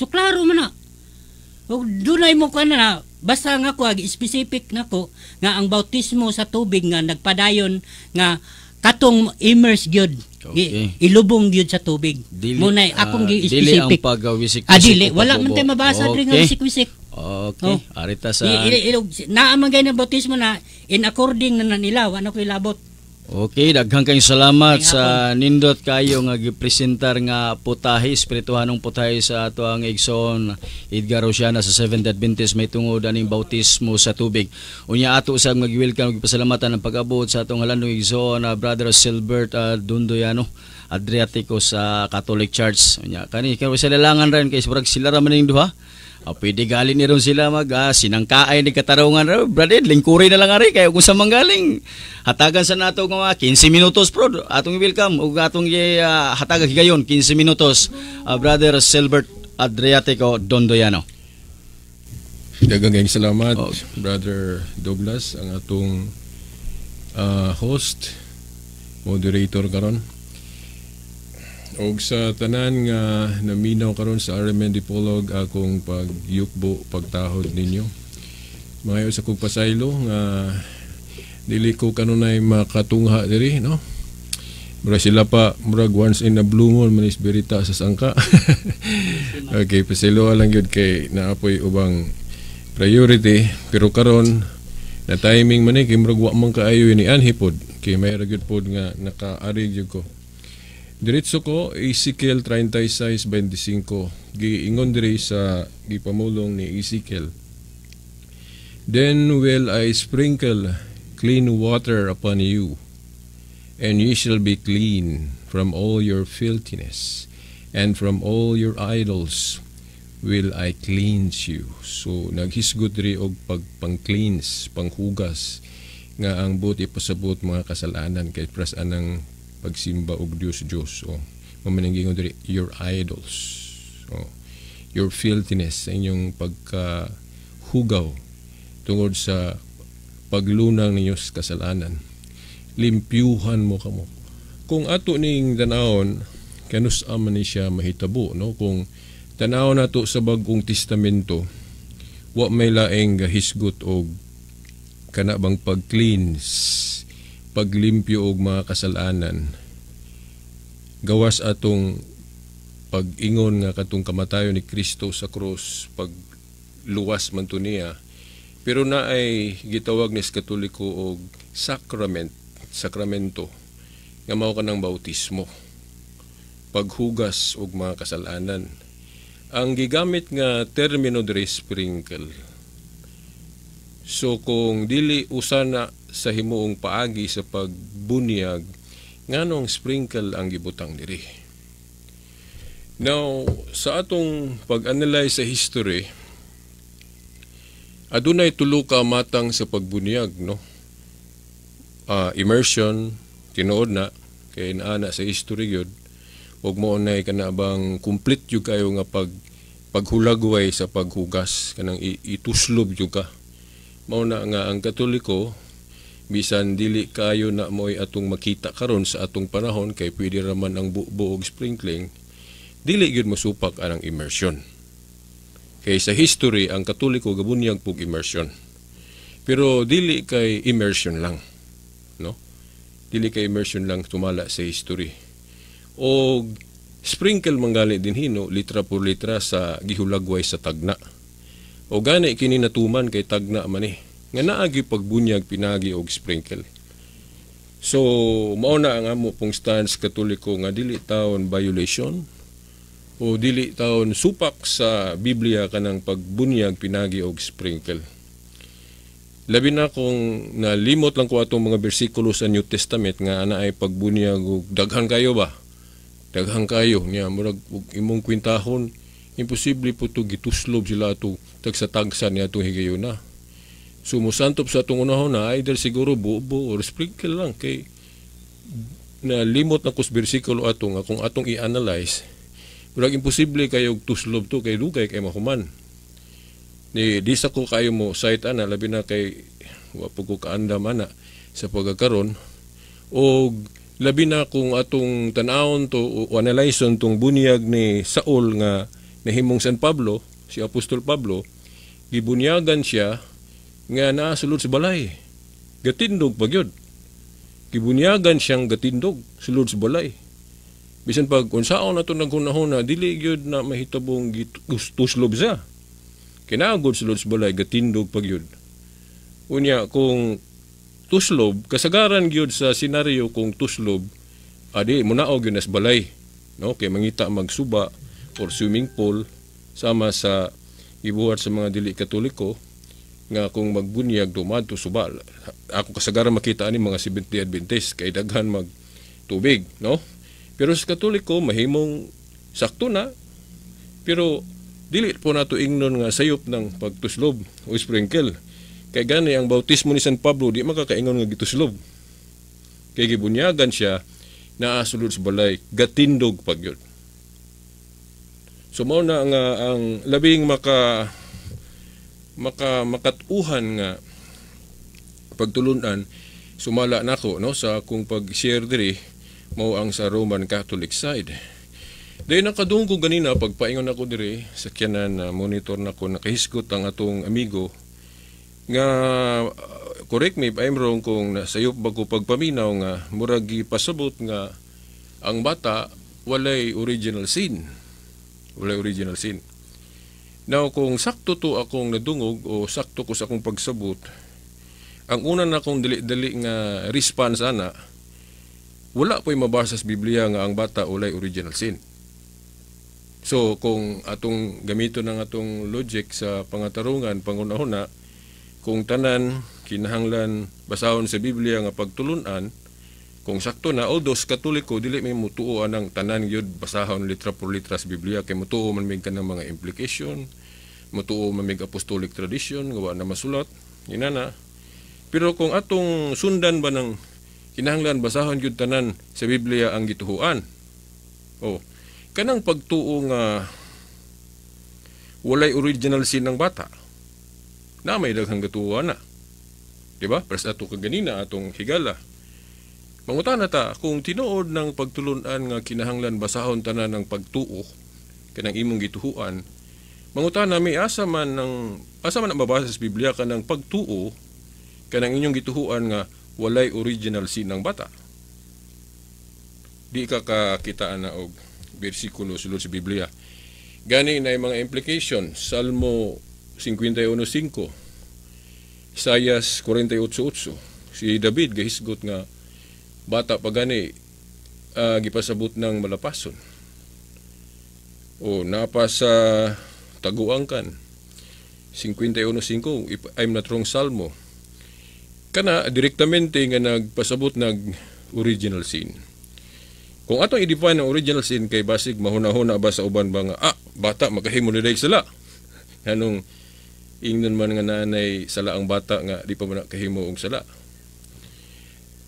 So klaro man na. Ug dunay mo kuan na, basta nga ko specific nako nga ang bautismo sa tubig nga nagpadayon nga katong immerse gyud. Ilubong gyud sa tubig. Dili, Mo na akong gi dili ang specific. Pagwisik. Ah, dili, wala man tay mabasa diri nga wisik-wisik. Okay. Oh. Arita sa Naa man gay ng bautismo na in according na nila, wa na ko ilabot. Okay, daghang kayong salamat May sa nindot kayo nga gipresentar nga putahe, espirituhanong putahe sa ato ang igsoon Edgar Rosiana sa Seventh Adventist may tungod aning bautismo sa tubig. Unya ato sa mag-welcome, gipasalamatan ang pag-abot sa atong halandong igsoon na Brother Silbert Dundoyano Adriatico sa Catholic Church. Unya kani kay sa lalangan rin kay murag sila ra man ning duha. Pwede galing ni ron sila mag sinangkaay ni katarungan ra, brother, lingkuri na lang ari kay kung sa manggaling hatagan sa nato nga mga 15 minutos, bro. Atong welcome ug atong hatagan higayon 15 minutos, Brother Silbert Adriatico Dondoyano. Daghang kayong salamat, Oh. Brother Douglas, ang atong host, moderator karon. Og sa tanan nga naminaw karon sa RMN Dipolog, akong pagyukbo, pagtahod ninyo. Mangayo sa kong pasaylo nga dili ko kanunay makatungha diri, no? Murag sila pa, murag once in a blue moon manis berita sa sangka. Okay, pasaylo lang gyud kay naapoy ubang priority, pero karon na timing man eh kay murag wa man kaayo ni anhi pod kay may ra gyud pod nga nakaari gyud ko. Diretso ko Ezekiel 36:25. Giingon diri sa gipamulong ni Ezekiel, "Then will I sprinkle clean water upon you, and ye shall be clean from all your filthiness, and from all your idols will I cleanse you." So naghisgot diri og pagpang-cleanse, panghugas nga ang buot ipasabot mga kasalanan kay pras anang pagsimba og Dios Dios. O mao man ang diri, your idols. O your filthiness, sa inyong pagkahugaw tungod sa paglunang ninyo sa kasalanan. Limpyuhan mo kamo. Kung ato ning tanawon, kanus man ni siya mahitabo, no? Kung tanawon nato sa Bagong Testamento, wa may laing gahisgot og kana bang pag-cleanse, paglimpyo og mga kasalanan. Gawas atong pag-ingon nga katong kamatayon ni Kristo sa krus, pagluwas man to niya. Pero na ay gitawag ni sa Katoliko og sacrament, sakramento, nga mao kanang bautismo, paghugas og mga kasalanan. Ang gigamit nga termino diri, sprinkle. So kung dili usana sa himuong paagi sa pagbunyag, nganong sprinkle ang gibutang diri? Now, sa atong pag-analyze sa history, adunay tulo ka matang sa pagbunyag, no? Immersion, tinuod na, kay naa na sa history gyud, ug mao nay kana bang complete gyud kayo nga paghulagway sa paghugas, kanang ituslob gyud ka. Mao na nga ang Katoliko, bisan dili kayo na mo'y atong makita karon sa atong panahon kay pwede raman ang bubo og sprinkling, dili gyud mosupak anang immersion. Kay sa history ang Katoliko gabunyag pug immersion. Pero dili kay immersion lang, no? Dili kay immersion lang tumala sa history. O sprinkle manggali din hino litra por litra sa gihulagway sa tagna. O gani kini natuman kay tagna man eh. Nga naagi pagbunyag pinagi og sprinkle. So mao na ang amo pong stance Katoliko nga dili taon violation o dili taon supak sa Biblia kanang pagbunyag pinagi og sprinkle. Labi na kung nalimot lang ko atong mga bersikulo sa New Testament nga ana ay pagbunyag og daghan kayo ba? Daghan kayo niya, murag og imong kwintahon, imposible po to gituslob sila ato tagsa-tagsa niya atong higayuna. So mosantop sa atong unahon na either siguro bubo or sprinkle lang kay nalimot na kus bersikulo ato nga kung atong i-analyze, murag imposible kayo tuslob to kay dugay kay mahuman. Ni di sa ko kayo mo cite ana, labi na kay wa po ko kaandam ana sa pagkakaron, og labi na kung atong tan-awon to o analyson tong bunyag ni Saul nga nahimong San Pablo, si Apostol Pablo, gibunyagan siya nga naa sulod sa balay. Gatindog pa gyud. Gibunyagan siyang gatindog sulod sa balay. Bisan pag unsaon nato naghunahuna, dili gyud na mahitabong tuslob siya. Kinagod sulod sa balay, gatindog pa gyud. Unya kung tuslob, kasagaran gyud sa senaryo kung tuslob, adi munaog gyud nas balay, no? Kay mangita magsuba or swimming pool sama sa gibuhat sa mga dili Katoliko nga kung magbunyag dumadto suba. Ako kasagaran makita ani mga Seventh-day Adventist kay daghan mag tubig, no? Pero sa Katoliko mahimong sakto na, pero dili po nato ingnon nga sayop ng pagtuslob o sprinkle. Kay gani ang bautismo ni San Pablo di makakaingon nga gituslob. Kay gibunyagan siya naa sulod sa balay, gatindog pag yun. So mao na nga ang labing maka maka makatuhan nga pagtulunan sumala nako, no, sa akong pag-share diri mao ang sa Roman Catholic side. Dayon nakadunggo ganina pagpaingon ako diri sa kiyanan na monitor nako, nakahisgot ang atong amigo nga correct me if I'm wrong kung nasayop ba ko pagpaminaw nga murag gipasabot nga ang bata walay original sin. Walay original sin. Now, kung sakto to akong nadungog o sakto ko sa akong pagsabot, ang una na akong dali-dali nga response ana, wala po'y mabasa sa Biblia nga ang bata walay original sin. So, kung atong gamiton ng atong logic sa pangatarungan, pangunahuna, kung tanan kinahanglan basahon sa Biblia nga pagtulunan, kung sakto na, although sa Katoliko dili may mutuo anang tanan gyud basahon litra por litra sa Biblia kay mutuo man mig kanang mga implication, mutuo man mig apostolic tradition nga wa na masulat, inana. Pero kung atong sundan ba ng kinahanglan basahon gyud tanan sa Biblia ang gituhuan. Oh, kanang pagtuo nga walay original sin ng bata, na may daghang gatuo na. Di ba? Pres ato kaganina atong higala. Mangutana ta kung tinuod ng pagtulunan nga kinahanglan basahon tanan ng pagtuo kanang imong gituhuan, mangutana mi asa man ang mabasa sa Biblia kanang pagtuo kanang inyong gituhuan nga walay original sin ng bata. Di ka kakitaan na og bersikulo sulod sa Biblia. Gani na mga implication, Salmo 51:5, Isayas 48:8. Si David gahisgot nga bata pa gani gipasabot ng malapason. O napa sa taguang kan 51:5, if I'm not wrong, Salmo. Kana direktamente nga nagpasabot nag original sin. Kung atong i-define ang original sin kay basig mahuna-huna ba sa uban ba nga bata makahimo ni sala. Anong ingnon man nga naanay sala ang bata nga di pa man kahimo og sala.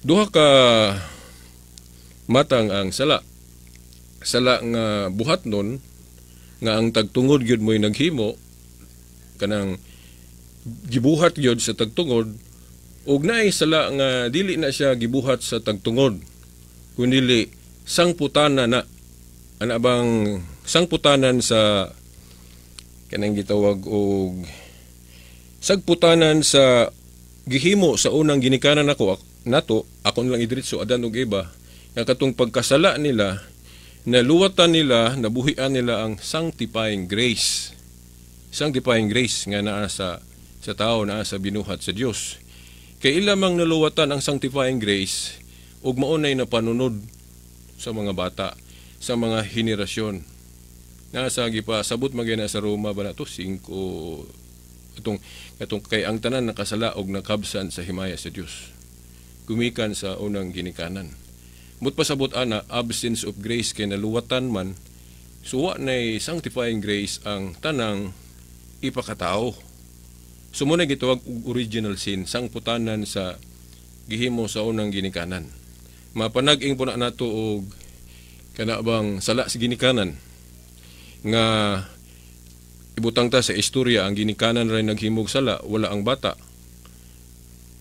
Duha ka matang ang sala. Sala nga buhat nun nga ang tagtungod gyud mo'y naghimo kanang gibuhat gyud sa tagtungod, ug naay sala nga dili na siya gibuhat sa tagtungod kundili sangputanan na ana bang sangputanan sa kanang gitawag og sagputanan sa gihimo sa unang ginikanan nako nato, ako lang idiretso Adan ug Eva, nga katong pagkasala nila naluwatan nila, nabuhian nila ang sanctifying grace. Sanctifying grace nga naa sa tao, naa sa binuhat sa Dios. Kay ila mang naluwatan ang sanctifying grace ug maunay na panunod sa mga bata, sa mga henerasyon. Nasa gipasabot man na sa Roma ba na to 5 itong katong kay ang tanan nakasala og nakabsan sa himaya sa Dios. Gumikan sa unang ginikanan. Mut pasabot ana absence of grace kay naluwatan man, suwa nay sanctifying grace ang tanang ipakatao. So mo na gitawag og original sin, sangputanan sa gihimo sa unang ginikanan. Mapanag-ing po na nato og kana bang sala sa ginikanan nga ibutang ta sa istorya ang ginikanan ray naghimog sala, wala ang bata.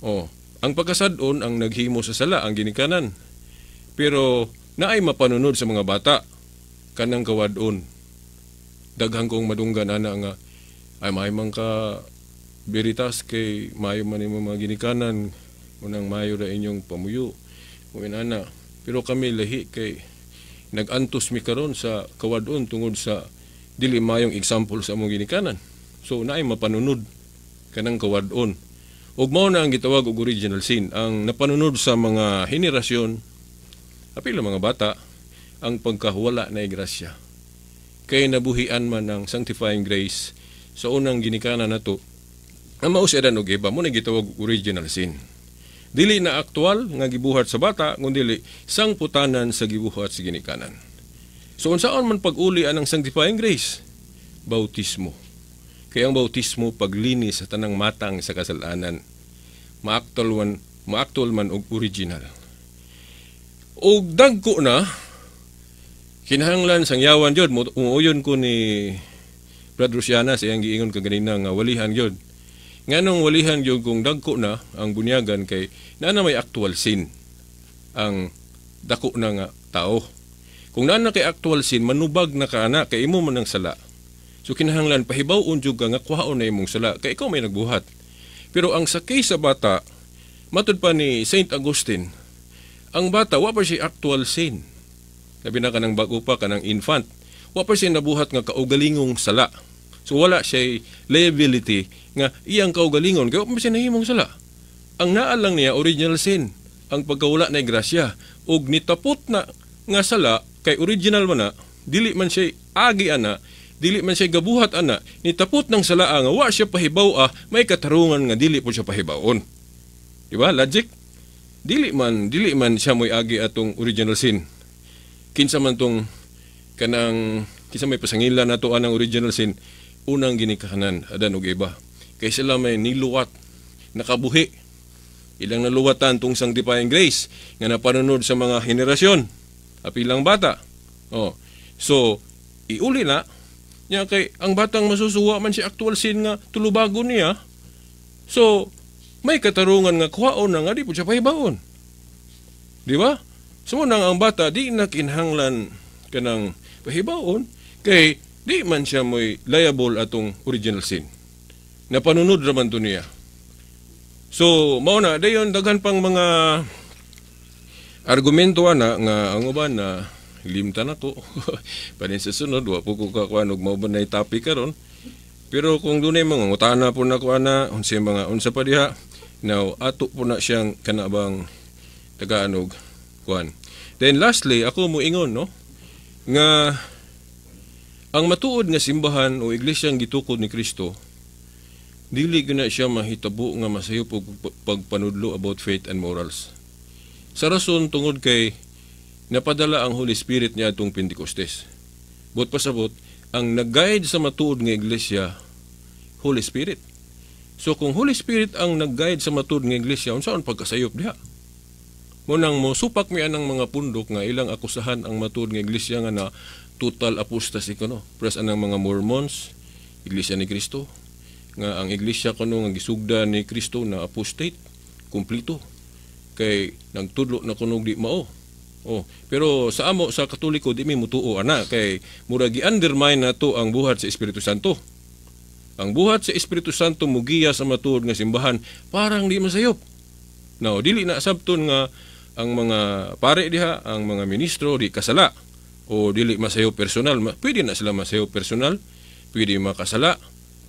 Oh, ang pagkasad-on ang naghimo sa sala ang ginikanan. Pero naay mapanunod sa mga bata kanang kawad-on. Daghan kong madunggan ana nga ay maayo man ka, Veritas, kay maayo man imo mga ginikanan, unang maayo ra inyong pamuyo mo inana, pero kami lahi kay nag-antos mi karon sa kawadon tungod sa dili mayong example sa among ginikanan. So naay mapanunod kanang kawadon ug mao na ang gitawag og original sin, ang napanunod sa mga henerasyon, apil ang mga bata, ang pagkahuwala na grasya kay nabuhian man ang sanctifying grace sa unang ginikanan nato ang mao si Adan ug Eva. Mo na gitawag og original sin. Dili na aktual nga gibuhat sa bata, kundi sangputanan sa gibuhat sa ginikanan. So unsaon man pag-uli anang sanctifying grace? Bautismo. Kaya ang bautismo paglinis sa tanang matang sa kasalanan. Maaktual man og original. Og dagko na kinahanglan sangyawan jud. Muuyon ko ni Brad Rosiana sa iyang giingon kaganina nga walihan jud. Nganong walihan jud kung dagko na ang bunyagan? Kay naa na may actual sin ang dako na nga tao. Kung naa na kay actual sin, manubag na ka ana kay imo man ang sala. So kinahanglan pahibaw-on jud ka nga kuhaon na imong sala kay ikaw may nagbuhat. Pero ang sa case sa bata, matud pa ni Saint Augustine, ang bata wa pa siya actual sin. Labi na kanang bago pa, kanang infant. Wa pa siya nabuhat nga kaugalingong sala. So wala siya liability nga iyang kaugalingon kay wa pa siya nahimong sala. Ang naa lang niya original sin, ang pagkawala na grasya ug nitapot na nga sala kay original man na, dili man siya agi ana, dili man siya gabuhat ana, nitapot ng sala nga wa siya pahibaw ah, may katarungan nga dili po siya pahibawon. Di ba? Logic? Dili man siya mo'y agi atong original sin. Kinsa man tong kanang kinsa may pasangilan nato anang original sin? Unang ginikanan, Adan ug Eva. Kay sila may niluwat, nakabuhi. Ilang naluwatan tong sanctifying grace nga napanunod sa mga henerasyon, apilang bata. Oh. So, iuli na niya kay ang batang masusuwa man si actual sin nga tulubagon niya. So, may katarungan nga kuhaon na nga di po siya pahibawon. Di ba? So, nang ang bata di na kinahanglan kanang pahibawon kay di man siya mo'y liable atong original sin. Napanunod raman to niya. So, mao na dayon, daghan pang mga argumento ana nga ang uban na limtan ako. Panin sa sunod, wa po ko kakuan og mao ba na topic karon. Pero kung dunay mga ngutana po na ko ana, unsay mga unsa pa diha, now ato po na siyang kanabang tagaan og kuan. Then lastly, ako mo ingon no nga ang matuod nga simbahan o iglesyang gitukod ni Kristo, dili gyud na siya mahitabo nga masayop og pagpanudlo about faith and morals. Sa rason tungod kay napadala ang Holy Spirit niya atong Pentecostes. Buot pasabot, ang nag-guide sa matuod nga iglesia, Holy Spirit. So kung Holy Spirit ang nag-guide sa matuod nga iglesia, unsaon pagkasayop diha? Mo nang mo supak mi anang mga pundok nga ilang akusahan ang matuod nga iglesia nga na total apostasy kuno. Pres anang mga Mormons, Iglesia ni Kristo, nga ang iglesia kuno nga gisugda ni Kristo na apostate, kumplito. Kay nagtudlo na kuno di mao. Oh, pero sa amo sa Katoliko di mi mutuo ana kay mura gi-undermine nato ang buhat sa Espiritu Santo. Ang buhat sa Espiritu Santo mugiya sa matuod nga simbahan parang di masayop. Now, dili na sabton nga ang mga pare diha, ang mga ministro di kasala o dili masayop personal. Pwede na sila masayop personal, pwede makasala.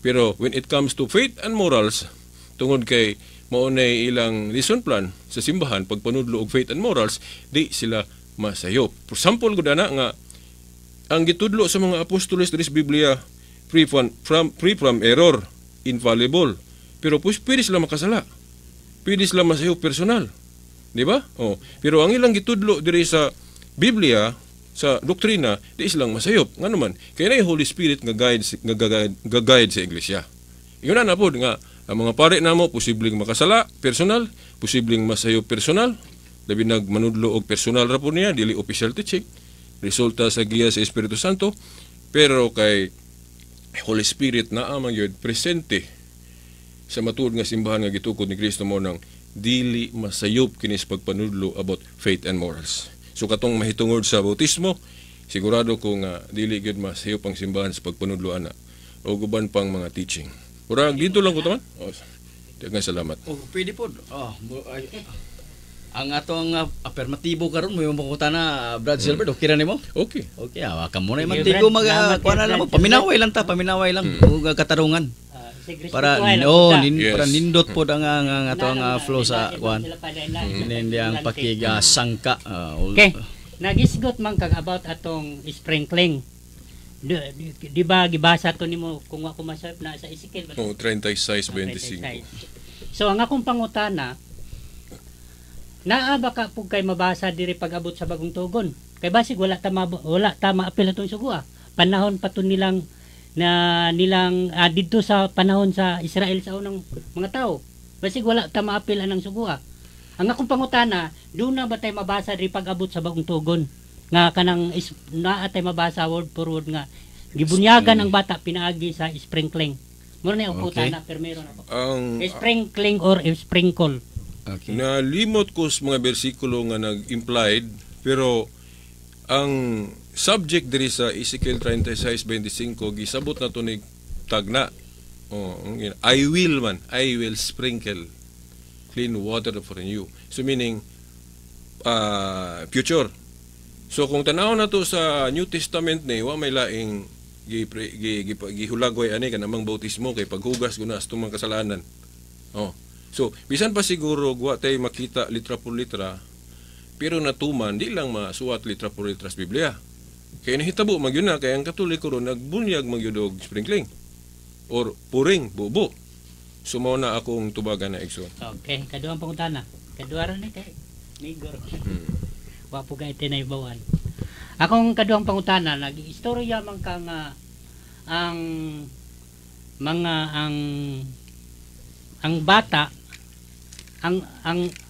Pero when it comes to faith and morals, tungod kay mao nay ilang lesson plan sa simbahan pagpanudlo og faith and morals, di sila masayop. For example, gud ana nga ang gitudlo sa mga apostoles diri sa Biblia, free from error, infallible. Pero pues, pwede sila makasala. Pwede sila masayop personal. Di ba? Oh. Pero ang ilang gitudlo diri sa Biblia, sa doktrina, di silang masayop. Nga naman, kaya na yung Holy Spirit nga guide sa iglesia. Yun na na po, nga ang mga pare namo posibleng makasala personal, posibleng masayop personal, labi nag manudlo og personal ra po niya, dili official teaching, resulta sa giya sa Espiritu Santo, pero kay Holy Spirit na man gyud presente sa matuod nga simbahan nga gitukod ni Kristo, mo nang dili masayop kini sa pagpanudlo about faith and morals. So katong mahitungod sa bautismo, Sigurado ko nga dili gyud masayop ang simbahan sa pagpanudlo ana o guban pang mga teaching. Murag dito lang ko taman. Oh, daghang salamat. Oh, pwede po. Oh, ay, ang atong affirmatibo karon mo yung pangutana, Brad Silver, okay ra nimo? Okay. Okay, kamo na Sige, mantigo Brad. mag Salamat kuan na kay lang mo. Brad. Paminaway lang ta, paminaway lang ug katarungan. Sige, Para respetuhay lang oh, kita. para nindot pod ang atong Wala lang flow na, sa iba- kuan. sila pa dahil lang. Hindi ang pakigasangka. Okay. Nagisgot man kag about atong sprinkling. Di ba gibasa to nimo kung ako masayop na sa Ezekiel ba? Oh, 36:25. So ang akong pangutana, naa ba ka pug kay mabasa diri pag-abot sa Bagong Tugon? Kay basig wala ta maapil atong sugo. Panahon pa to nilang na nilang didto sa panahon sa Israel sa unang mga tao. Basig wala ta maapil anang sugo. Ang akong pangutana, doon na ba tay mabasa diri pag-abot sa Bagong Tugon? Nga kanang naa tay mabasa word for word nga gibunyagan ang bata pinaagi sa sprinkling. Mura na yung pangutana, pero meron ako. Ang Sprinkling or sprinkle. Okay. Nalimot ko sa mga bersikulo nga nag-implied, pero ang subject diri sa Ezekiel 36:25 gisabot na to ni tagna. Oh, I will man, I will sprinkle clean water for you. So meaning future. So kung tanaw na to sa New Testament ni wa may laing gi, gi, gi, gihulagway ani kanamang bautismo kay paghugas guna sa tumang kasalanan. Oh. So bisan pa siguro wa tay makita litra por litra, pero natuman di lang masuwat litra por litra sa Biblia. Kay nahitabo magyud na kay ang Katoliko ron nagbunyag magyud og sprinkling or puring bubo. So mao na akong tubagan na, igsoon. Okay, kaduhang pangutana. Kaduha ra ni kay Migor. Wa po kay tinaybawan. Akong kaduhang pangutana, nag-istorya man ka nga ang mga ang bata ang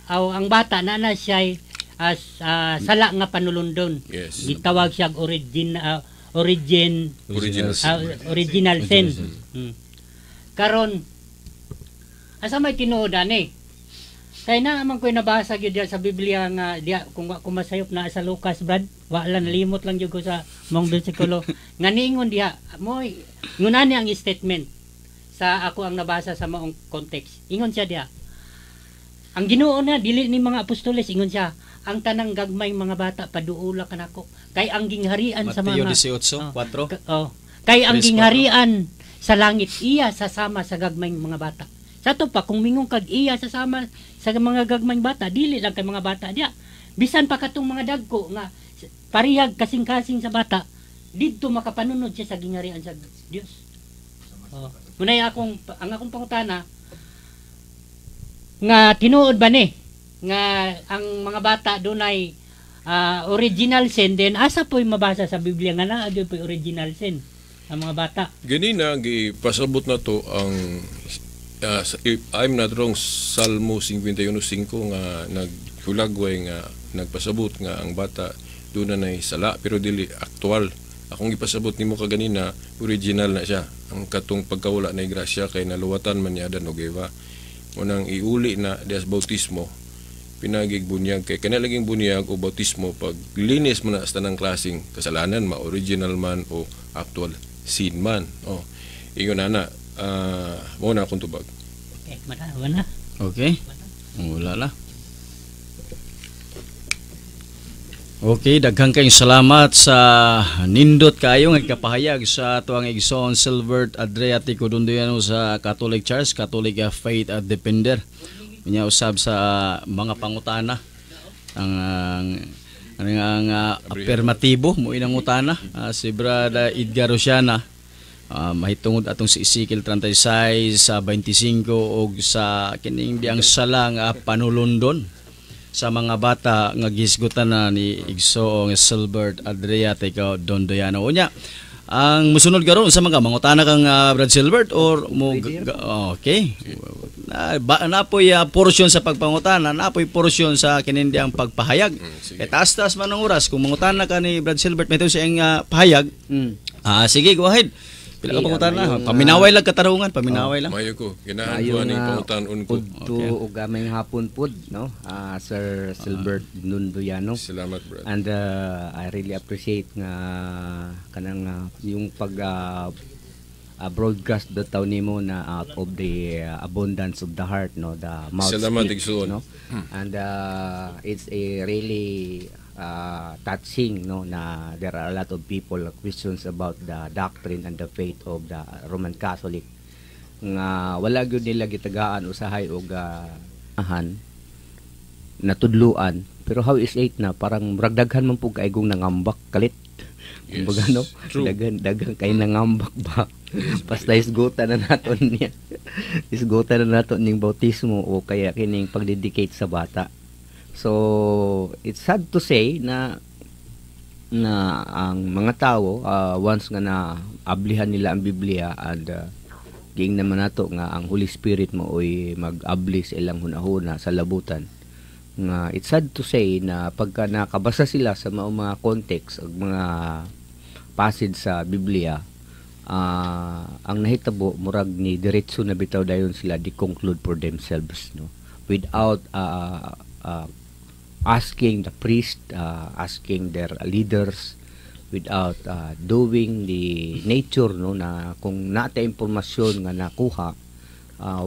aw, ang bata na na siya as sala nga panulundon. Gitawag siya og origin Original original sin. Karon asa may tinuod ani? Kay naa man ko'y nabasa gyud diya sa Biblia nga diya kung wa ko masayop na sa Lucas, Brad, wala, nalimot lang gyud ko sa mong bersikulo nga niingon diha mo ngunani ang statement sa ako ang nabasa sa maong context. Ingon siya diha. Ang Ginoo na dili ni mga apostoles, ingon siya, ang tanang gagmay mga bata paduula kanako kay ang gingharian sa Mateo mga 18, Oh. 4. Oh. Kay ang 3, gingharian sa langit iya sasama sa gagmayng mga bata. Sa to pa kung mingon kag iya sasama sa mga gagmayng bata, dili lang kay mga bata diya. Bisan pa katong mga dagko nga parihag kasing-kasing sa bata, didto makapanunod siya sa gingharian sa Dios. Oh. Munay ang akong pangutana nga tinuod ba ni nga ang mga bata dunay original sin, then asa po'y mabasa sa Biblia nga naa gyud po'y original sin ang mga bata? Ganina gipasabot na to ang if I'm not wrong, Salmo 51:5 nga naghulagway nga nagpasabot nga ang bata doon na nay sala pero dili aktual. Akong gipasabot nimo kaganina, original na siya ang katong pagkawala na grasya kay naluwatan man ni Adan ug Eva. Unang iuli na dias bautismo pinagig bunyag kay kana laging bunyag o bautismo pag linis mo na sa tanang klaseng kasalanan, ma original man o actual sin man. Oh, ingon ana, mo na akong tubag. Okay, wala, wala. Okay. Wala na. Okay, daghang kayong salamat sa nindot kaayo nga kapahayag sa atuang igsoon Silvert Adriatico Dunduyano sa Catholic Church, Catholic Faith at Defender. Unya usab sa mga pangutana ang affirmatibo mo inang utana si Brad Edgar Rosiana mahitungod atong si Ezekiel 36 sa 25 og sa kining diang sala nga panulundon sa mga bata nga gihisgutan na ni Igsoong Silbert Adriatico Dondoyano. Unya, ang musunod karon sa mga mangutana kang Brad Silbert or mo okay. Na, ba, napoy portion sa pagpangutana, napoy portion sa kinindi ang pagpahayag. Sige. Kay taas-taas man ang oras kung mangutana ka ni Brad Silbert may sa iyang pahayag. Ah, sige, go ahead. Pila ka pangutana? Mayong, Paminaway lang katarungan, paminaway lang. Mayo ko ganahan ko Maayong, aning pangutan-on ko. Udto ug maayong hapon pod, no? Sir Silbert Nundoyano. Salamat, brad. And I really appreciate nga kanang yung pag broadcast bitaw nimo na out of the abundance of the heart, no, the mouth Salamat, speaks, igsoon. No, and it's a really touching, no, na there are a lot of people questions about the doctrine and the faith of the Roman Catholic nga wala gyud nila gitagaan usahay og han natudluan, pero how is it na parang murag daghan man pud kaygong nangambak kalit? Kumbaga, no, True. Daghan daghan kay nangambak ba, basta isgutan na nato niya, isgutan na nato ning bautismo o kaya kining pagdedicate sa bata. So it's sad to say na na ang mga tao, once nga na ablihan nila ang Biblia and giing naman nato nga ang Holy Spirit maoy mag-abli sa ilang hunahuna sa labutan, nga it's sad to say na pagka nakabasa sila sa mga mga context ug mga passage sa Biblia, ang nahitabo murag ni diretso na bitaw dayon sila, di conclude for themselves, no, without asking the priest, asking their leaders, without doing the nature, no, na kung naata impormasyon nga nakuha,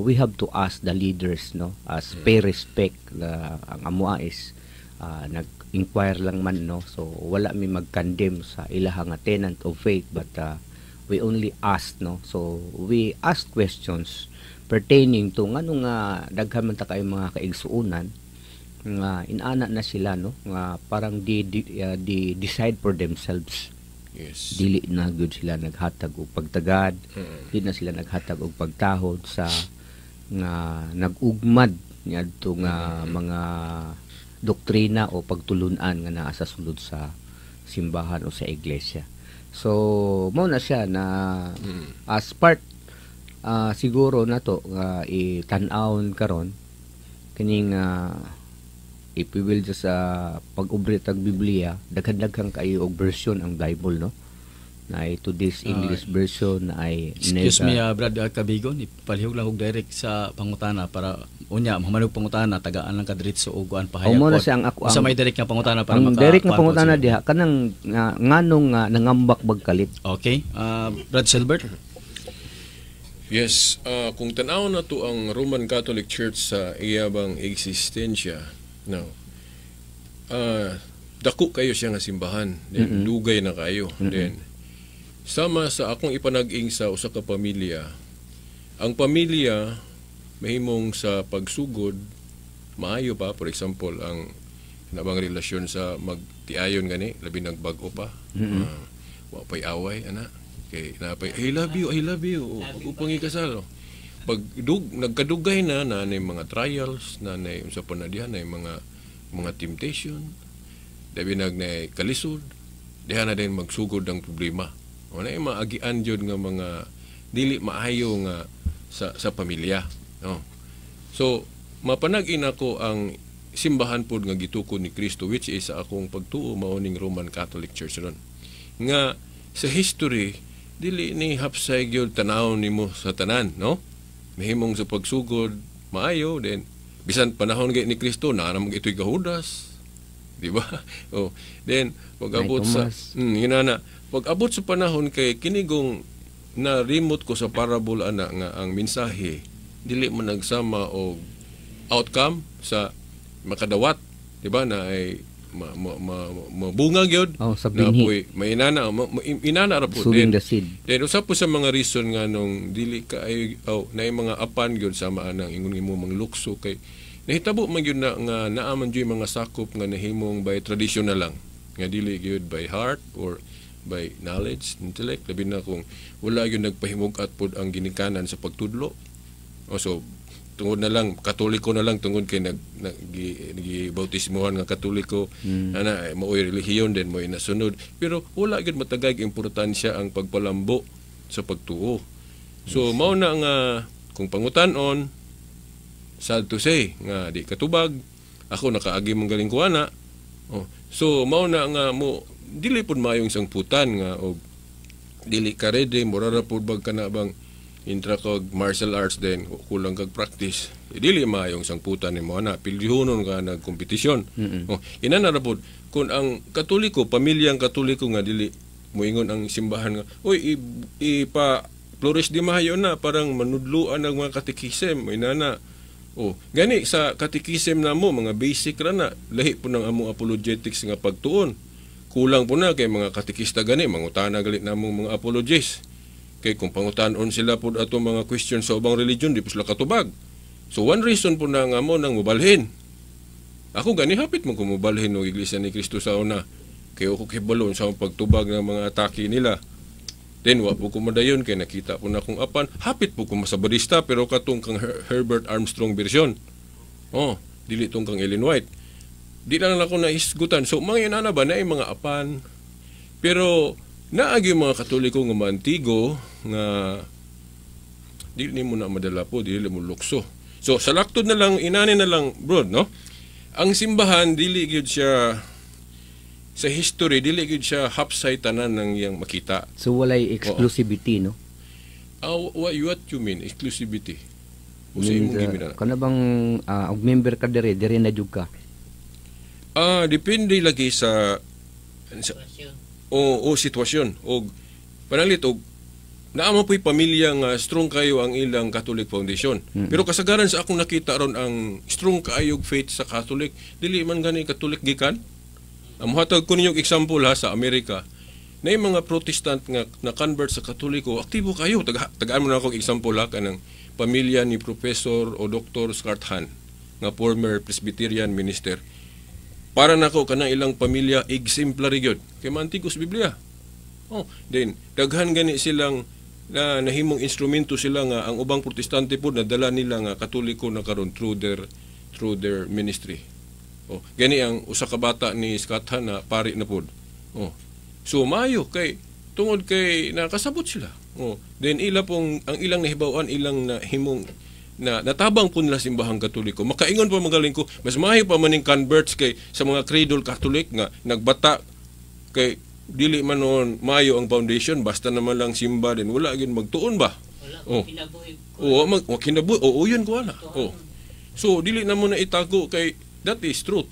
we have to ask the leaders, no, as pay respect ang amoa is nag-inquire lang man, no. So wala mi mag-condemn sa ilaha nga tenant of faith, but we only ask, no. So we ask questions pertaining to ngano nga daghan man ta kay mga kaigsuonan nga inana na sila, no, nga parang di decide for themselves. Dili na gyud sila naghatag og pagtagad, di na sila naghatag og pagtahod sa nga nag-ugmad niadto nga mga doktrina o pagtulunan nga naa sa sulod sa simbahan o sa iglesia. So mao na siya na as part siguro nato nga itan-awon karon kining if we will just pag-ubri tag Biblia, daghan-daghan kayo og version ang Bible, no, na ay today's English version na ay Excuse me, Brad Kabigon, ipalihog lang og direct sa pangutana para unya mahaman og pangutana, tagaan lang ka diretso og kuan pahayag. O, mo na pod. siya ang ako Unsa ang may direct nga pangutana para ang maka direct nga kuan pod pangutana sila? Diha kanang nganong nga nangambak bagkalit. Okay, Brad Silbert. Yes, kung tan-aw na to ang Roman Catholic Church sa iyabang eksistensya, no. Dako kayo siya nga simbahan, then dugay na kayo. Then sama sa akong ipanag-ing sa usa ka pamilya, ang pamilya mahimong sa pagsugod maayo pa, for example, ang nabang relasyon sa magtiayon gani, labi nagbag-o pa. Wa pay away ana kay napay "I love you, I love you," oh, pag upang ikasal, oh. Pag nagkadugay na na nay mga trials na nay unsa pa na diha, nay mga temptation, labi nag nay kalisod diha na din magsugod ang problema o na maagian jud nga mga dili maayo nga sa pamilya, no. So mapanag-in ako ang simbahan pod nga gitukod ni Kristo, which is sa akong pagtuo mao ning Roman Catholic Church ron, nga sa history dili ni hapsay gyud tan-aw nimo sa tanan, no. Mahimong sa pagsugod maayo, then bisan panahon gay ni Kristo naa naman ito'y kahudas, di ba? Oh, then pag abot Nay sa Tomas. Inana pag abot sa panahon kay kinigong na remote ko sa parable ana nga ang mensahe dili man nagsama og outcome sa makadawat, di ba, na ay mabunga gyud Oh, sa na binhi. po'y may inana inana ra po. Sowing Then, the seed. Then usa po sa mga reason nga nung dili ka ay, oh, na mga apan gyud sama anang ingon imo manglukso kay nahitabo man gyud na nga naa man gyud mga sakop nga nahimong by traditional lang nga dili gyud by heart or by knowledge, intellect, labi na kung wala gyud nagpahimug-at pod ang ginikanan sa pagtudlo. O so tungod na lang Katoliko na lang tungod kay nag gi bautismohan nga Katoliko, ana eh, maoy relihiyon din mo inasunod, pero wala gyud matagay importansya ang pagpalambo sa pagtuo. So mao na nga kung pangutan-on, sad to say nga di katubag ako, nakaagi mong galing ko ana. Oh, so mao na nga mo dili pud maayong sangputan nga og Dili ka ready, mura ra pud bag kana bang intra kag martial arts, then kulang kag practice. Eh, dili maayong sangputan nimo ana, pildihonon ka nagkompetisyon. Oh, inana ra pud kung ang Katoliko, pamilyang Katoliko nga dili moingon ang simbahan nga, "Oy, ipa Flores de Mayo na parang manudluan ng mga katekism," inana. Oh, gani sa katekism namo, mga basic ra na, lahi po ng among apologetics nga pagtuon. Kulang po na kay mga katekista gani mangutana gali namong mga apologists. Kay kung pangutanon sila po ato mga question sa ubang religion, di po sila katubag. So one reason po na nga mo nang mubalhin. Ako gani hapit mo kumubalhin og Iglesia ni Cristo sa una. Kay ako kibalon sa akong pagtubag ng mga atake nila. Then wa po ko madayon kay nakita po na akong apan. Hapit po ko masabadista, pero katong kang Herbert Armstrong version. Oh, dili tong kang Ellen White. Di lang ako naisgutan. So mga inana ba na ay mga apan. Pero naagi mga Katoliko nga maantigo nga dili nimo na madala po, dili mo lukso. So sa laktod na lang, inani na lang, bro, no? Ang simbahan dili gyud siya sa history, dili gyud siya hapsay tanan ng iyang makita. So walay exclusivity, no? Ah, what you mean exclusivity? O sa Means, imong gimin na? Kana bang og member ka dire, dire na jud ka? Ah, depende lagi sa o o sitwasyon og panalit og naa man po'y pamilya nga strong kayo ang ilang Catholic foundation. Pero kasagaran sa akong nakita ron, ang strong kaayog faith sa Catholic, dili man gani Catholic gikan. Ang muhatag ko ninyong example ha, sa Amerika, na yung mga Protestant nga na-convert sa Katoliko, aktibo kayo. Tagaan mo na akong example ha, kanang pamilya ni Professor o Dr. Scott Hahn, nga former Presbyterian minister. Para nako kanang ilang pamilya exemplary gyud. Kay maantigos Biblia. Oh, then daghan gani silang na nahimong instrumento sila nga ang ubang Protestante po nadala nila nga Katoliko na karon through their ministry. Oh, gani ang usa ka bata ni Scott Hahn na pari na pod. Oh. So maayo kay tungod kay nakasabot sila. Oh, then ila pong ang ilang nahibaw-an, ilang nahimong na natabang po nila simbahang Katoliko. Makaingon pa magaling ko, mas maayo pa maning converts kay sa mga cradle Catholic nga nagbata, kay dili man noon maayo ang foundation, basta naman lang simba din, wala gyud magtuon ba. Wala Oh. kinabuhi. Oo, mag wa kinabuhi. Oo, yun ko ana. Oh. So dili na mo na itago kay that is truth.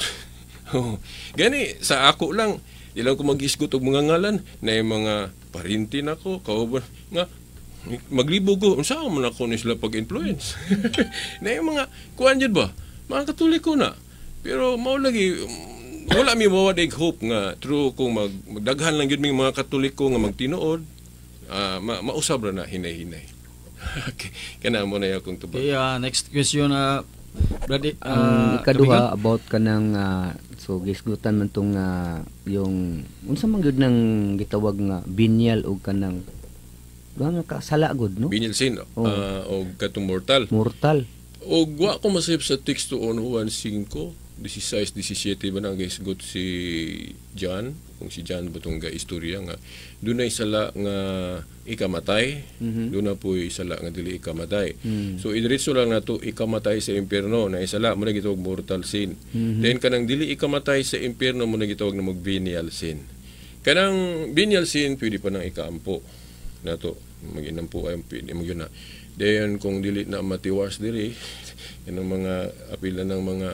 Oh. Gani sa ako lang, di lang ko mag-isgot og mga ngalan na yung mga parinti nako kauban nga maglibog ko, unsa man ako ni sila pag-influence na yung mga kuan jud ba, mga Katoliko na. Pero mao lagi, wala mi mawad hope nga true kung magdaghan lang gyud mi mga Katoliko nga magtinuod, mausab ra na hinay-hinay. Okay, kana mo na akong tubag. Okay, next question na, Brad, Ang ikaduha about kanang so gisgutan man tong yung unsa man gyud nang gitawag nga venial og kanang duha nga kasala gud, no? Venial sin Oh. og katong mortal. Mortal. Og wa ko masayop sa teksto on Juan 5, 16, 17 ba nang gisgot si John, kung si John ba tong istorya nga dunay sala nga ikamatay, mm na po'y sala nga dili ikamatay. So idiretso lang nato, ikamatay sa impyerno na isala mo na gitawag mortal sin. Then kanang dili ikamatay sa impyerno mo na gitawag na mag venial sin. Kanang venial sin pwede pa nang ikaampo nato, maginampo ay pwede mo yun na. Dayon kung dili na matiwas diri, yan ang mga apila ng mga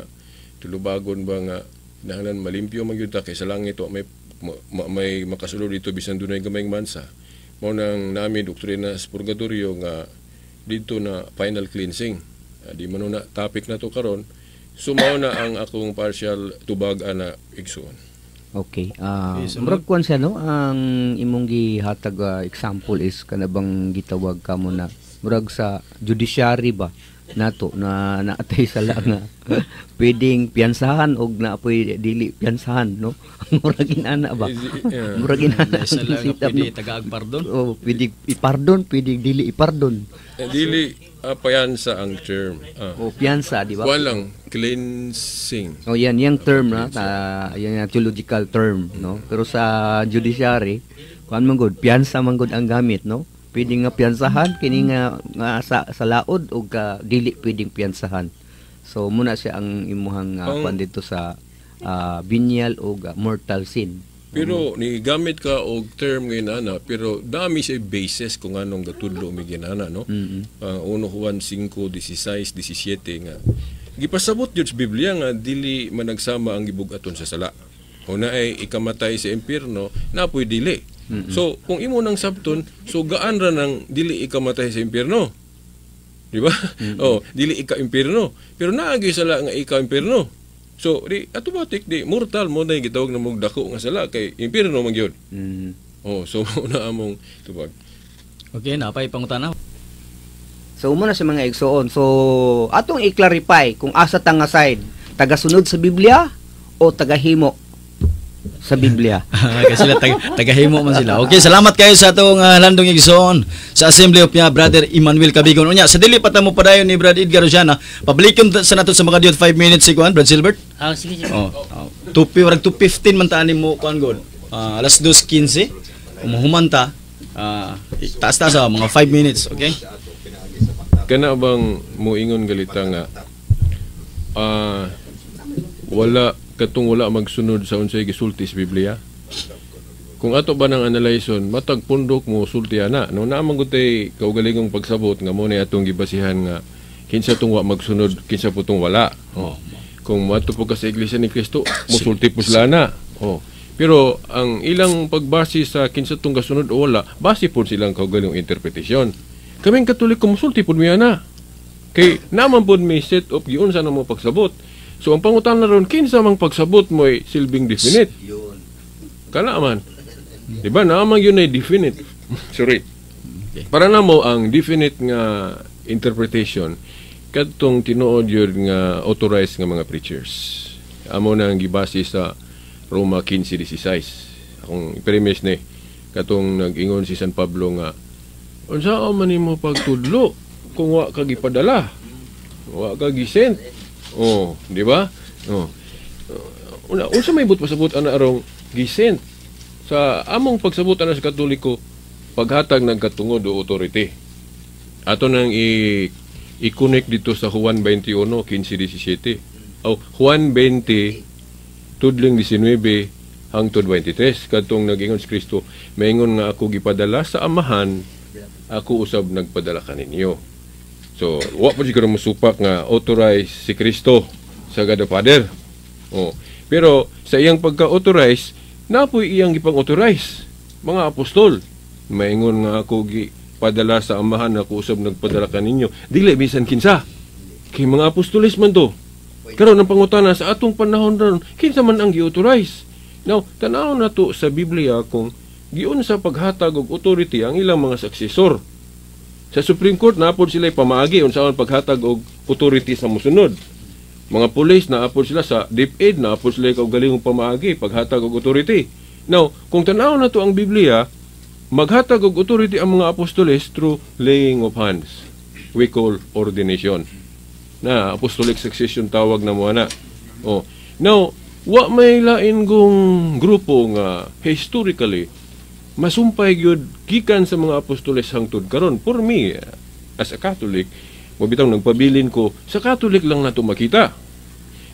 tulubagon ba nga kinahanglan malimpyo man gyud ta kay sa langit wa may may makasulod dito bisan dunay gamayng mansa. Mao nang nami doktrina sa purgatorio nga didto na final cleansing. Di man na topic na to karon. So mao na ang akong partial tubag ana, igsuon. Okay. Okay, sunod. Murag kuan siya, no? Ang imong gihatag example is kana bang gitawag kamo na murag sa judiciary ba nato na naatay sala nga pwedeng piyansahan og naapoy dili piyansahan, no? Murag inana ba? Yeah. Murag inana ang Isa lang nga setup, pwede no? tagaag pardon. Oh, pwede ipardon, pwede dili ipardon. Eh, dili piyansa ang term. O piyansa, di ba? Kuan lang, cleansing. Oh, yan yung term na, yan yung theological term, no? Pero sa judiciary, kuan man gud, piyansa man gud ang gamit, no? Pwede nga piyansahan kini nga sa laod o ka dili pwedeng piyansahan. So muna siya ang imuhang kuan dito sa venial o mortal sin. Pero ni gamit ka og term ngayon ana, pero dami sa basis kung anong gatudlo mi ginana, no? Ang 1 Juan 5, 16, 17 nga gipasabot jud sa Biblia nga dili managsama ang gibug-aton sa sala. Kung naay ikamatay sa impyerno, napoy dili. So kung imo nang sabton, so gaan ra nang dili ikamatay sa impyerno. Di ba? Oh, dili ika impyerno. Pero naagi sala nga ika impyerno. So, di automatic di mortal mo na gitawag na mong dako nga sala kay impyerno man gyud. Oh, so mao na among tubag. Okay, napay pangutana. So muna sa mga igsoon. So atong i-clarify kung asa ta nga side, tagasunod sa Biblia o tagahimo sa Biblia. Kasi sila tagahimo man sila. Okay, salamat kayo sa atong landong igsoon sa Assembly of niya, Brother Emmanuel Cabigon. Unya, sa dili pa ta mo padayon ni Brad Edgar Rosiana, pabalikon sa nato sa mga diot 5 minutes si kuan, Brad Silbert. Ah, sige, sige. Oh, oh. 2:15 man ta ani mo kuan god. Alas 2:15 umuhuman ta. Taas-taas mga 5 minutes, okay? Kana bang moingon galita nga wala katong wala magsunod sa unsay gisulti sa Biblia? Kung ato ba nang analyson, matag pundok mo sulti ana. No, naa man gud tay kaugalingong pagsabot nga mo ni atong gibasihan nga kinsa tong wa magsunod, kinsa po tong wala. Oh. Kung moadto po ka sa Iglesia ni Cristo, mosulti po sila na. Oh. Pero ang ilang pagbase sa kinsa tong gasunod o wala, base po silang kaugalingong interpretasyon. Kaming Katoliko, mosulti po miya na. Kay naman po may set of giunsa na mo pagsabot. So ang pangutana ron, kinsa mang pagsabot mo'y silbing definite? Kana man. Di ba? Naman yun ay definite. Sorry. Okay. Para na mo ang definite nga interpretation kadtong tinuod yun nga authorized nga mga preachers. Amo na ang gibase sa Roma 15:16. Akong premise ni katong nag-ingon si San Pablo nga unsa man nimo pagtudlo kung wa ka gipadala, wa ka gisent? Oh, di ba? Oh. Una, unsa may but pasabot ana arong gisent? Sa among pagsabot ana sa Katoliko, paghatag nagkatungod o authority. Ato nang i-connect dito sa Juan 21, 15, 17. Oh, Juan 20, tudling 19 hangtod 23, kadtong nag-ingon si Kristo, maingon nga ako gipadala sa Amahan, ako usab nagpadala kaninyo. So, wa pa siguro musupak nga authorized si Kristo sa God the Father. Oh. Pero sa iyang pagka-authorize, napoy iyang gipang-authorize mga apostol. Maingon nga ako gipadala sa Amahan, ako usab nagpadala kaninyo. Dili bisan kinsa. Kay mga apostoles man to. Karon ang pangutana sa atong panahon ron, kinsa man ang gi-authorize? Now, tan-aw na to sa Biblia kung giun sa paghatag og authority ang ilang mga successor. Sa Supreme Court naapod sila pamaagi unsaon paghatag og authority sa musunod. Mga pulis naapod sila sa DepEd, naapod sila kaugalingong pamaagi paghatag og authority. Now, kung tan-aw na to ang Biblia, maghatag og authority ang mga apostoles through laying of hands. We call ordination. Na apostolic succession tawag na mo ana. Oh. Now, wa may lain kong grupo nga historically masumpay gyud gikan sa mga apostoles hangtod karon. For me, as a Catholic, mabitaw nagpabilin ko sa Catholic lang nato makita.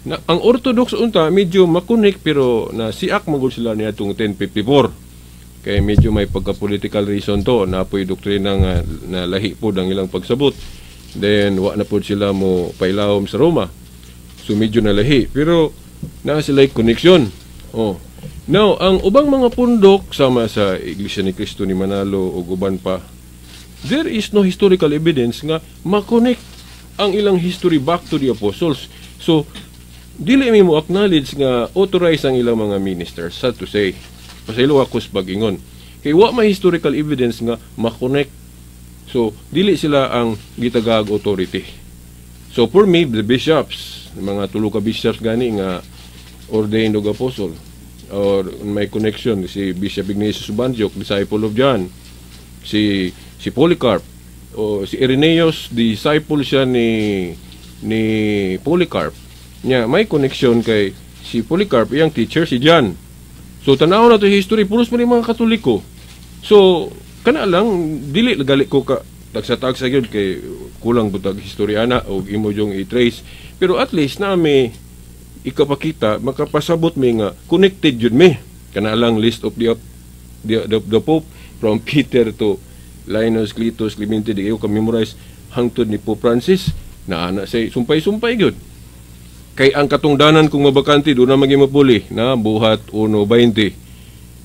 Na, ang Orthodox unta medyo makunik pero na siak magul sila niadtong 1054. Kay medyo may pagka-political reason to, na po'y doktrina nga na lahi po ang ilang pagsabot. Then wa na po sila mo pailawom sa Roma. So medyo nalahi pero naa sila connection. Oh. Now, ang ubang mga pundok sama sa Iglesia ni Cristo ni Manalo ug uban pa, there is no historical evidence nga ma-connect ang ilang history back to the apostles. So, dili mi mo acknowledge nga authorized ang ilang mga ministers, sad to say. Pasaylo ako sa pag-ingon. Kay wa may historical evidence nga ma-connect. So, dili sila ang gitagag authority. So, for me, the bishops, mga tulo ka bishops gani nga ordained og apostle, or may connection si Bishop Ignatius Subandiok, disciple of John, si Polycarp, o si Irenaeus, disciple siya ni Polycarp. Nya may connection kay si Polycarp, iyang teacher si John. So tanaw na to history, puros man yung mga Katoliko. So kana lang, dili gali ko ka tagsa-tagsa gyud kay kulang butag historiana og imo yung i-trace. Pero at least na may ikapakita, makapasabot mi nga connected yun mi. Kana lang list of the Pope from Peter to Linus, Cletus, Clemente, di kayo ka-memorize hangtod ni Pope Francis na ana say sumpay-sumpay gyud. Kay ang katungdanan kung mabakante doon na maging mapuli na Buhat 1:20.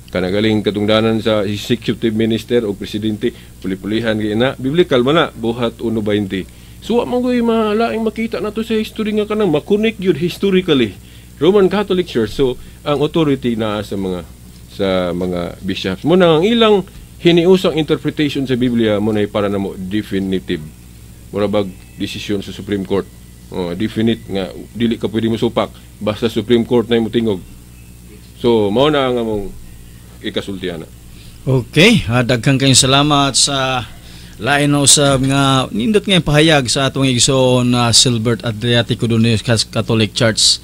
Kanagaling katungdanan sa executive minister o presidente, puli-pulihan kay na biblical man na Buhat 1:20. So wa man goy malaing makita nato sa history nga kanang makunik gyud historically. Roman Catholic Church, so ang authority naa sa mga bishops. Mo na ang ilang hiniusang interpretation sa Biblia mo na para namo definitive. Mura bag desisyon sa Supreme Court. Oh, definite nga dili ka pwede mosupak basta Supreme Court na imo tingog. So mao na ang among ikasultiana. Okay, daghan kayong salamat sa lain na usab nga nindot nga pahayag sa atong igsoon na Silbert Adriatico Dunes Catholic Church.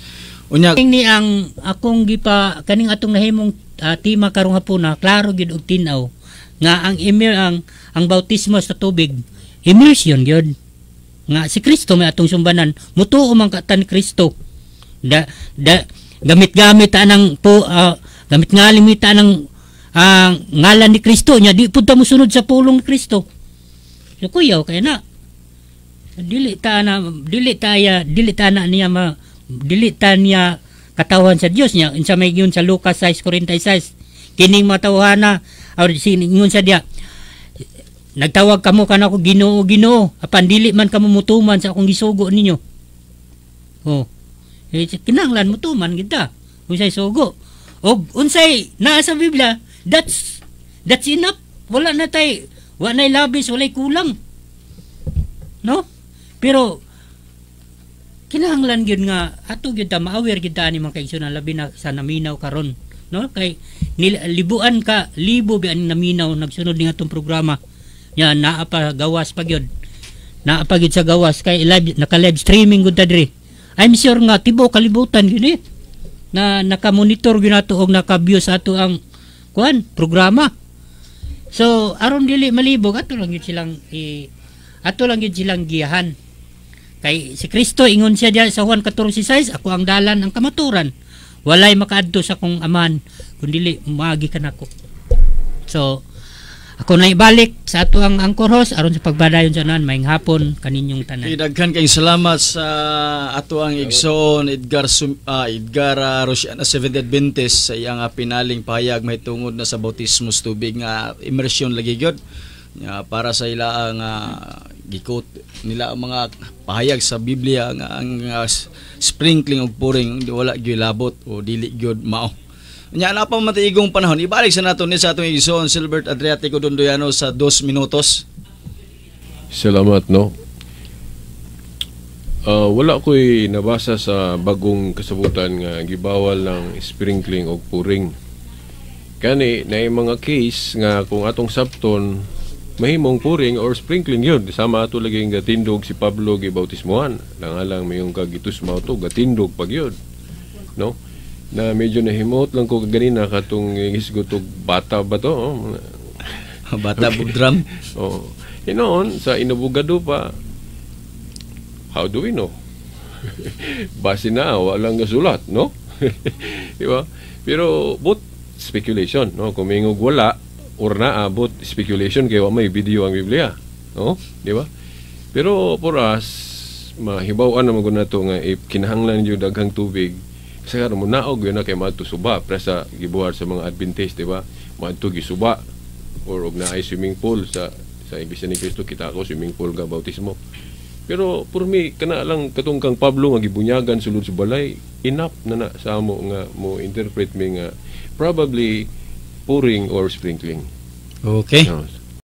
Unya. Ni ang akong gipa kaning atong nahimong tema karong hapuna, klaro gyud og tin-aw nga ang immer ang bautismo sa tubig, immersion gyud nga si Kristo may atong sumbanan, mutuo man ka ni Kristo, da, da gamit-gamit ta ng po, gamit ngalim ta ng ngalan ni Kristo nya di pud ta mosunod sa pulong ni Kristo. So kuyaw kay na dili ta na niya ma dili ta niya katawan sa Dios niya. Unsa may ingon sa Lucas 6:46, kining matawhana or ingon sa diya, "Nagtawag kamo kanako Ginoo, Ginoo, apan dili man kamo mutuman sa akong gisugo ninyo." Oh, eh, kinahanglan mutuman kita unsay sugo og unsay naa sa Biblia. That's enough. Wala na tay, wa nay labis, walay kulang, no? Pero kinahanglan gyud nga ato gyud ta ma-aware gyud ta ani, mga kaigsuonan, labi na sa naminaw karon, no? Kay libuan ka libo bi ang naminaw nagsunod ni atong programa nya. Naa pa gawas pa gyud, naa pa gyud sa gawas kay live, naka live streaming gud ta diri. I'm sure nga tibuok kalibutan gyud eh na naka-monitor gyud nato og naka-view sa ato ang kuan programa. So aron dili malibog, ato lang gyud silang giyahan kay si Kristo ingon siya diya sa Juan 14:6, "Ako ang dalan, ang kamaturan, walay makaadto sa akong Amahan kun dili moagi kanako." So ako na ibalik sa ato ang anchor host aron sa pagbadayon sa nan. Maayong hapon kaninyong tanan. Okay, daghan kayong salamat sa ato ang igsoon Edgar Rosiana Seventh Adventist sa iyang pinaling pahayag mahitungod na sa bautismo sa tubig nga immersion lagi gyud. Nga para sa ila ang gikot nila ang mga pahayag sa Biblia nga ang sprinkling og pouring di wala gyud labot o dili gyud mao. Nya na pa man igong panahon, ibalik sa nato ni sa atong igsoon Silbert Adriatico Dondoyano sa 2 minutos. Salamat, no. Wala ko'y nabasa sa Bagong Kasabutan nga gibawal ng sprinkling og pouring. Kani na mga case nga kung atong sabton mahimong pouring or sprinkling yun. Sama ato lagi nga gatindog si Pablo gibautismohan. Lang mayong kagitusmaw to gatindog pag yun. No? Na medyo nahimot lang ko kaganina katong hisgot og bata ba to? Oh. Bata okay. Drum. Oh. Hinoon, sa inabogado pa, how do we know? Base na, walang gasulat, no? Di ba? Pero, but speculation, no? Kung mingog wala, or naa, but speculation, kaya wa may video ang Biblia. No? Di ba? Pero for us, mahibaw-an naman ko na to nga if kinahanglan yung daghang tubig, kasi karon mo naog yun na kay maadto suba, presa gibuhat sa mga Adventist, di ba? Maadto gisuba or og naay swimming pool sa Iglesia ni Cristo, kita ko swimming pool ga bautismo. Pero for me, kana lang katong kang Pablo nga gibunyagan sulod sa balay, enough na na sa amo nga mo interpret mi nga probably pouring or sprinkling. Okay. No.